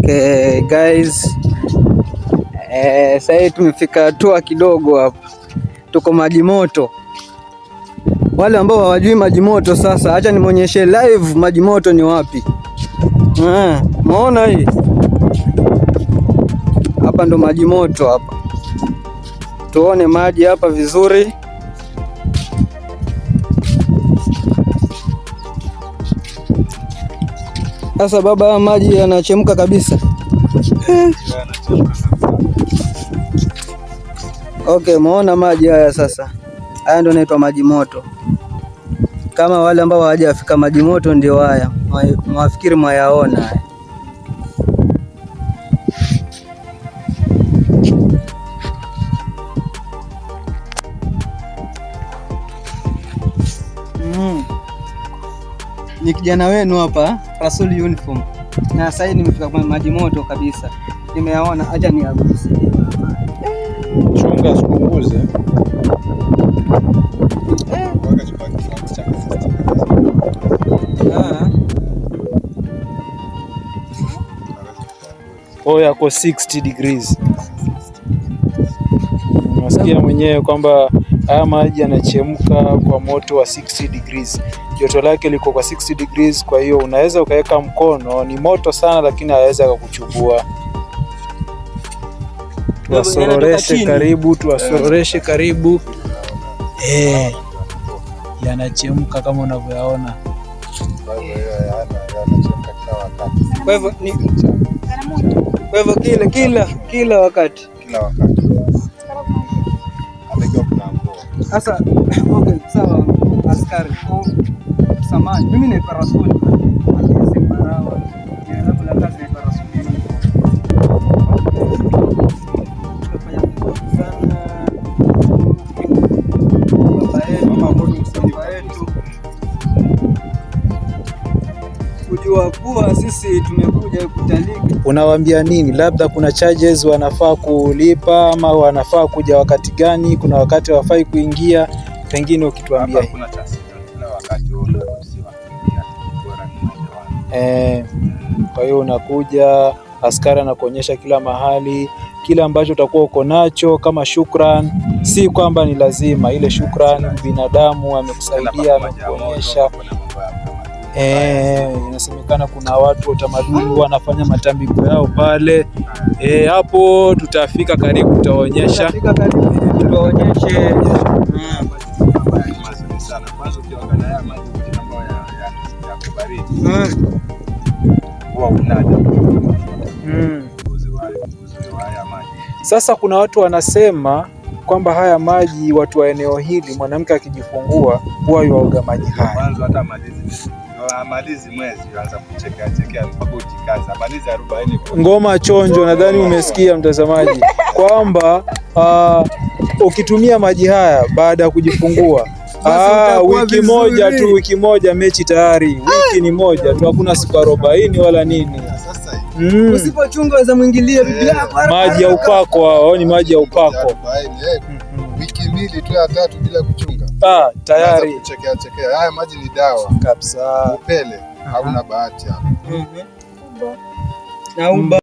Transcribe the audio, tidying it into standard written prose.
Okay guys, sasa tumefika hatua kidogo hapa, tuko maji moto. Wale ambao hawajui maji moto, sasa acha nimuonyeshe live maji moto ni wapi. Maona hii hapa ndo maji moto hapa, tuone maji hapa vizuri. Sasa baba, maji yanachemka kabisa. Okay, muona maji haya sasa. Haya ndio naitwa maji moto. Kama wale ambao hawajafika maji moto ndio haya, mwafikiri mwayaona haya. Ni kijana wenu hapa Rasul Uniform, na sasa nimefika kwa maji moto kabisa, nimeyaona. Acha niaguse. Chunga usipunguze. Oh, yako 60 degrees. Unasikia mwenyewe kwamba haya maji yanachemka kwa moto wa 60 degrees. Joto lake liko kwa 60 degrees, kwa hiyo unaweza ukaweka mkono, ni moto sana, lakini hawezi akakuchubua. Tuwasororeshe karibu, tuwasororeshe karibu. Yanachemka kama unavyoyaona. Kwa hivyo kila wakati. Kila wakati. Sasa okay, sawa askari. Samahani, mimi naitwa Rasuli. Jina langu la kazi naitwa Rasuli. Tumefanya vizuri sana. Baba yetu kujua kuwa sisi tumekuja kutalii. Unawaambia nini? Labda kuna charges wanafaa kulipa ama wanafaa kuja wakati gani? Kuna wakati hawafai kuingia, pengine ukituambia Hapa kuna taasisi kila wakati unaruhusiwa kuingia, bora ni maelewano. Kwa hiyo unakuja, askari anakuonyesha kila mahali, kile ambacho utakuwa uko nacho kama shukran. Si kwamba ni lazima ile shukran, binadamu amekusaidia, amekuonyesha. Inasemekana kuna watu wa utamaduni wanafanya matambiko yao pale. Hapo tutafika karibu, tutaonyesha. Tutafika karibu tuwaonyeshe. Mazuri sana. Kwanza ukiangalia haya maji ambayo ya kubaridi huwa unaja uzuri wa haya maji. Sasa kuna watu wanasema kwamba haya maji, watu wa eneo hili, mwanamke akijifungua huwa yuaoga maji haya. Kwanza hata amalizi mwezi anza kuchekea chekea mpaka ujikaza, amalizi 40. Ngoma chonjo, nadhani umesikia mtazamaji kwamba ukitumia maji haya baada ya kujifungua wiki moja tu, wiki moja mechi tayari. Wiki ni moja tu, hakuna siku 40 wala nini. Sasa Usipochunga waweza mwingilia bibi yako. Maji ya upako hao ni maji ya upako. Wiki mbili tu ya tatu bila kuchunga. Tayari kuchekea chekea. Haya maji ni dawa kabisa. Upele hauna bahati hapa. Na uba.